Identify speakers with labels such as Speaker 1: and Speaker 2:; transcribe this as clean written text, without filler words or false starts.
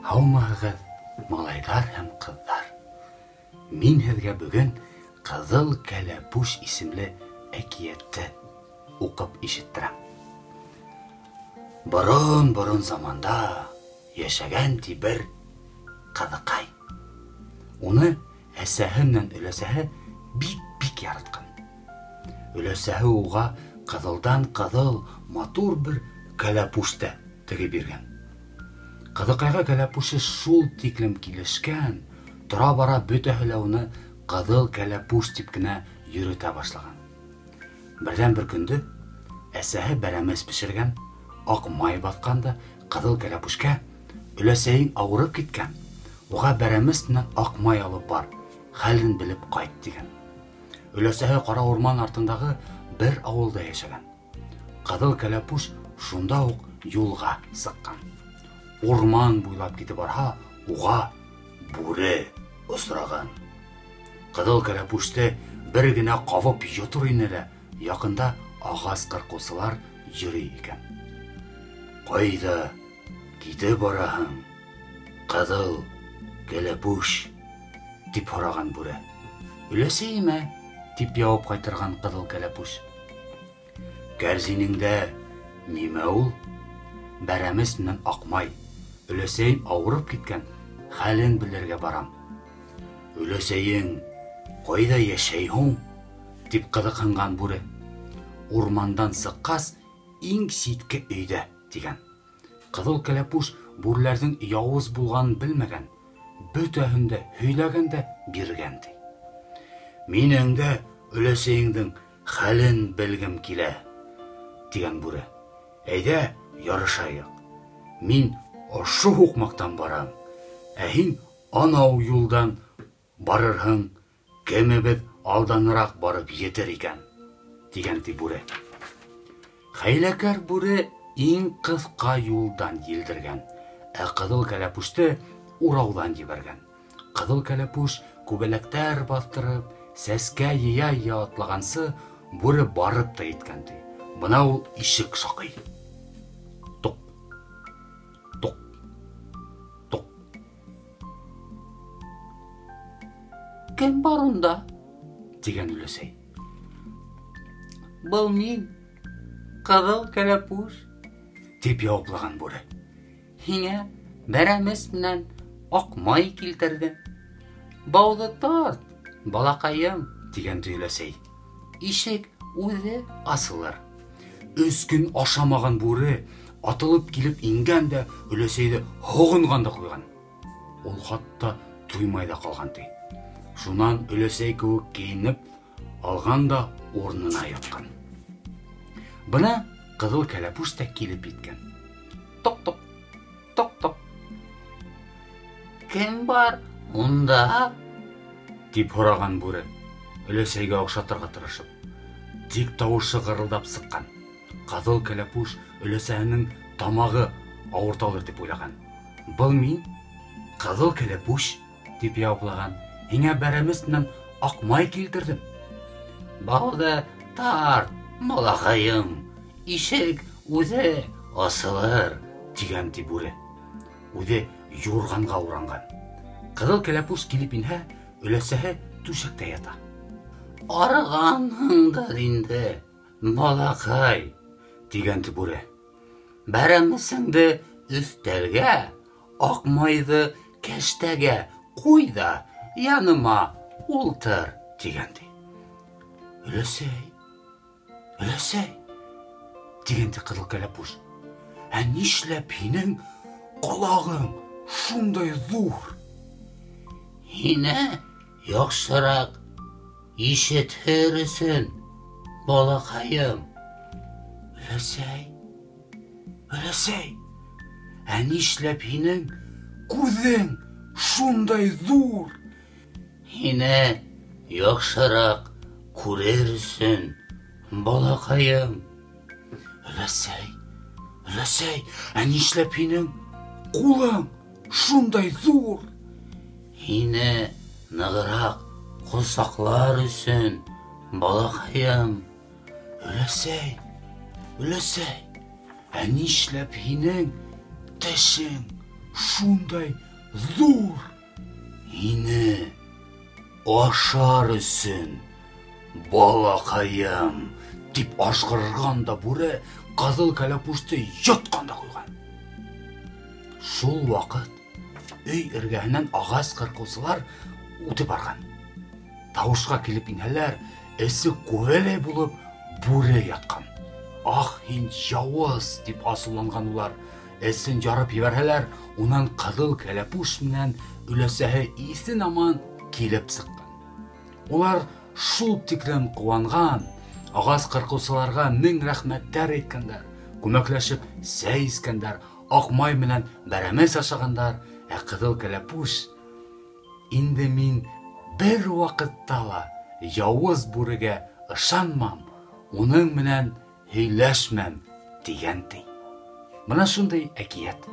Speaker 1: Һаумыһығыҙ, малайҙар һәм ҡыҙҙар! Мин һеҙгә бөгөн Ҡыҙыл кәләпүш исемле әкиәтте уҡып ишеттерәм. Борон-борон заманда йәшәгән ти бер ҡыҙыҡай. Уны әсәһе менән өләсәһе бик-бик яратҡан. Өләсәһе уға ҡыҙылдан ҡыҙыл матур бер кәләпүш тә тегеп биргән. Ҡыҙыҡайға кәләпүше шул тиклем килешкән, тора-бара бөтәһе лә уны Ҡыҙыл кәләпүш дип кенә йөрөтә башлаған. Берҙән-бер көндө әсәһе бәрәмәс бешергән, аҡ май баҫҡан да Ҡыҙыл кәләпүшкә, Өләсәйең ауырып киткән, уға бәрәмәс менән аҡ май алып бар, хәлен белеп ҡайт, тигән. Өләсәһе ҡара урман артындағы бер ауылда йәшәгән. Ҡыҙыл кәләпүш шунда уҡ юлға сыҡҡан. Урман буйлап китеп барһа, уға бүре осраған. Ҡыҙыл кәләпүште бер генә ҡабып йотор ине лә, яҡында ағас ҡырҡыусылар йөрөй икән. Ҡайҙа китеп бараһың, ҡыҙыл кәләпүш? Тип һораған бүре. Өләсәйемә, тип яуап ҡайтарған ҡыҙыл кәләпүш. Кәрзинеңдә нимә ул? Бәрәмес менән аҡмай. Өләсәйем ауырып киткән, хәлен белергә барам. Өләсәйең ҡайҙа йәшәй һуң? Тип ҡыҙыҡһынған бүре. Урмандан сыҡҡас, иң ситке өйҙә, тигән. Ҡыҙыл кәләпүш бүреләрҙең яуыз булғанын белмәгән, бөтәһен дә һөйләгән дә биргән, ти. Минең дә өләсәйеңдең хәлен белгем килә, тигән бүре. Әйҙә, ярышайыҡ. Мин ошо һуҡмаҡтан барам, ә һин анау юлдан барырһың, кемебеҙ алданыраҡ барып етер икән, тигән ти бүре. Хәйләкәр бүре иң ҡыҫҡа юлдан елдергән, ә ҡыҙыл кәләпүште урауҙан ебәргән. Ҡыҙыл кәләпүш күбәләктәр баҫтырып, сәскә йыя-йыя атлағансы, бүре барып та еткән ти. Бына ул ишек шаҡый. Туҡ! Туҡ! Туҡ!
Speaker 2: Кем бар унда?
Speaker 1: Тигән өләсәй.
Speaker 2: Был мин, Ҡыҙыл кәләпүш,
Speaker 1: тип яуаплаған бүре.
Speaker 2: Һиңә бәрәмес менән аҡ май килтерҙем. Бауҙы тарт, балаҡайым,
Speaker 1: тигән ти өләсәй.
Speaker 2: Ишек үҙе асылыр.
Speaker 1: Өс көн ашамаған бүре атылып килеп ингән дә өләсәйҙе һоғонған да ҡуйған. Ул хатта туймай ҙа ҡалған ти. Шунан өләсәй кеүек кейенеп алған да урынына ятҡан. Бына ҡыҙыл кәләпүш тә килеп еткән.
Speaker 2: Тоҡ-тоҡ, тоҡ-тоҡ. Кем бар унда?
Speaker 1: Тип һораған бүре, өләсәйгә оҡшатырға тырышып. Тик тауышы ғырылдап сыҡҡан. Ҡыҙыл кәләпүш өләсәһенең тамағы ауырталыр тип уйлаған. Был мин, ҡыҙыл кәләпүш, тип яуаплаған. Һиңә бәрәмес менән аҡ май килтерҙем.
Speaker 2: Бауҙы тарт, балаҡайым, ишек үҙе асылыр,
Speaker 1: тигән ти бүре. Үҙе юрғанға уранған. Ҡыҙыл кәләпүш килеп инһә, өләсәһе түшәктә ята.
Speaker 2: Арығанһыңдыр инде, балаҡай,
Speaker 1: тигән ти бүре.
Speaker 2: Бәрәмесеңде өҫтәлгә, аҡ майҙы кәштәгә ҡуй ҙа яныма ултыр,
Speaker 1: тигән ти. Өләсәй, өләсәй, тигән ти ҡыҙыл кәләпүш. Ә нишләп һинең ҡолағың шундай ҙур?
Speaker 2: Һине яҡшыраҡ ишетер өсөн, балаҡайым.
Speaker 1: Өләсәй, өләсәй, ә нишләп һинең күҙең шундай ҙур?
Speaker 2: Һине яҡшыраҡ күрер өсөн, балаҡайым.
Speaker 1: Өләсәй, өләсәй, ә нишләп һинең ҡулың шундай ҙур?
Speaker 2: Һине нығыраҡ ҡосаҡлар өсөн, балаҡайым.
Speaker 1: Өләсәй, өләсәй, ә нишләп һинең тешең шундай ҙур.
Speaker 2: Һине ашар өсөн, балаҡайым,
Speaker 1: тип ажғырған да бүре Ҡыҙыл Кәләпүште йотҡан да ҡуйған. Шул ваҡыт өй эргәһенән ағас ҡырҡыусылар үтеп барған. Тауышҡа килеп инһәләр, эсе күбәләй булып бүре ятҡан. Ах, һин яуыз, тип асыуланған улар. Эсен ярып ебәрһәләр, унан Ҡыҙыл Кәләпүш менән өләсәһе иҫен-аман килеп сыҡҡан. Улар шул тиклем ҡыуанған, ағас ҡырҡыусыларға мең рәхмәттәр әйткәндәр, күмәкләшеп сәй эскәндәр, аҡ май менән бәрәмәс ашағандар. Ә Ҡыҙыл Кәләпүш: "Инде мин бер ваҡытта ла яуыз бүрегә ышанмам, уның менән һөйләшмәм", тигән ти. Бына шундай әкиәт.